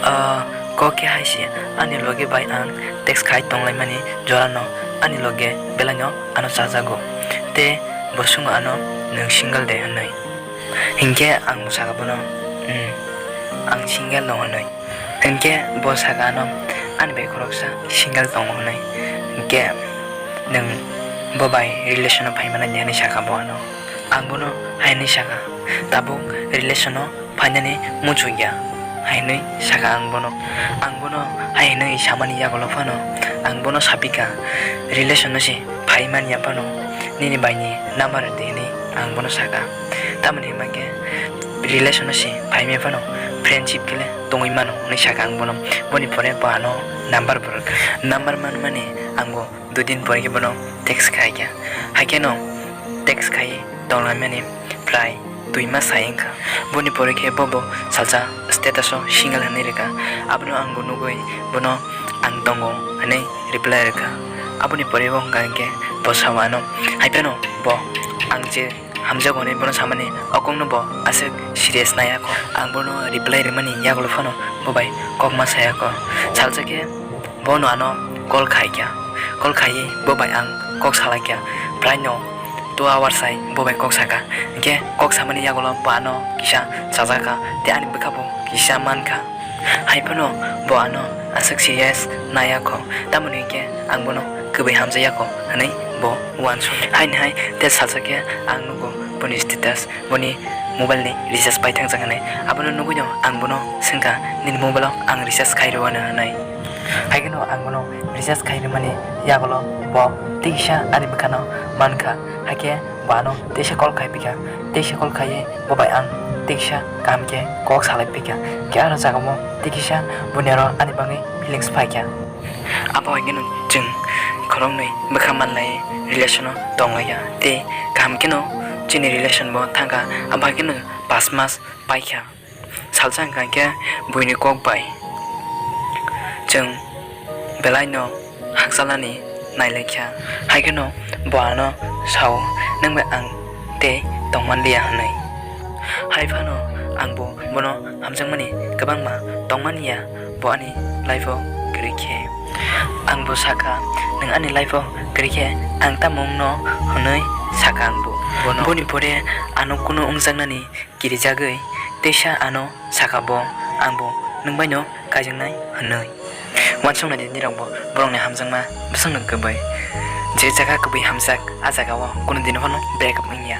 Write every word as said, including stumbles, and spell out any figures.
Ah, kok khe hai se, ani loge bai ang text khai tonglaimani jorano ani loge belaino ano chajago. Tei bo swngo ano, "Nwng single de?" hwnwi. Hinkhe ang bo saka bono, "Hmm, ang single dong," hwnwi. Hinkhe bo saka ano, "Ani bai khoroksa single tongo," hwnwi. Hinkhe, "Nwng bo bai relation-o phaimana di?" hwnwi saka bo ano. Ang bono hai hwnwi saka, "Tabuk relation-o phainani muchungya," hai hwnwi saka ang bono. Ang bono hai hwnwi samani yagulo phano ang bono sapikha, "Relation-o se phai manya phano nini baini number rwdi," hwnwi ang bono saka. Tamoni hwnba khe relation-o se phai manya phano friendship khe le tongwi mano hwnwi saka ang bono. Boni pore bo ano number bo rwkha. Number manmani ang bo dui din pore khe bono text khai kha. Hai kheno text khai tonglaimani prai dui mas hai wngkha. Boni pore khe bo bo salsa status-o single hwnwi rwkha. Abono ang bo nugwi bono "Ang tongo" hwnwi reply rwkha. Aboni pore bo wngkha hinkhe bo sao ano. Hai phano bo ang je hamjago hwnwi bono samani, o kokno bo aswk serious naiya kho. Ang bono reply rwmani yagulo phano bo bai kok ma saya kho. Salsa khe bono ano call khai kha. Call khaiwi bo bai ang kok salai kha. Praino two hours hai bo bai kok saka. Hinkhe kok samani yagulo bo ano kisa chajakha tei ani bwkha bo kisa mankha. Hai phano bo ano aswk serious naiya kho, tamoni hinkhe ang bono kwbwi hamjaya kho hwnwi bo uansuk. Haini hai tei salsa khe ang nugo boni status, boni mobile ni recharge pai thangjak hwnwi. Abono nugwino ang bono swngkha, "Nini mobile o ang recharge khai rwano?" hwnwi. Hai kheno ang bono recharge khai rwmani yagulo bo tei kisa ani bwkhano mankha. Haikhe bo ano teisa call khai pika, teisa call khaiwi bo bai ang teisa kaham khe kok salai pika. Khe ano jaga o tei kisa boni aro ani bagwi feelings phaikha. Abo hai kheno chwng khoroknwi bwkha manlai relation o tonglaiya tei kaham kheno chini relation bo thangkha. Abo hai kheno pas mas paikha. Salsa wngkha khe buini kok bai chwng belaino hakchalnani nailaikha. Hai kheno bo ano sao, "Nwng bai ang tei tongmanliya," hwnwi. Hai phano ang bo bono hamjakmani kwbangma tongmaniya, bo ani life-o kwrwi khe. Ang bo sakha, "Nwng ani life-o kwrwi khe ang tamo wngno?" hwnwi sakha ang bo bono. Boni pore ano kunu wngjaknani kirijagwi teisa ano saka bo, "Ang bo nwng baino kaijaknai," hwnwi. Uansuknai di nirok bo borokni hamjakma bwswkno kwbwi. Je jaga kwbwi hamjak, a jaga o kunu dino phano break up wngya.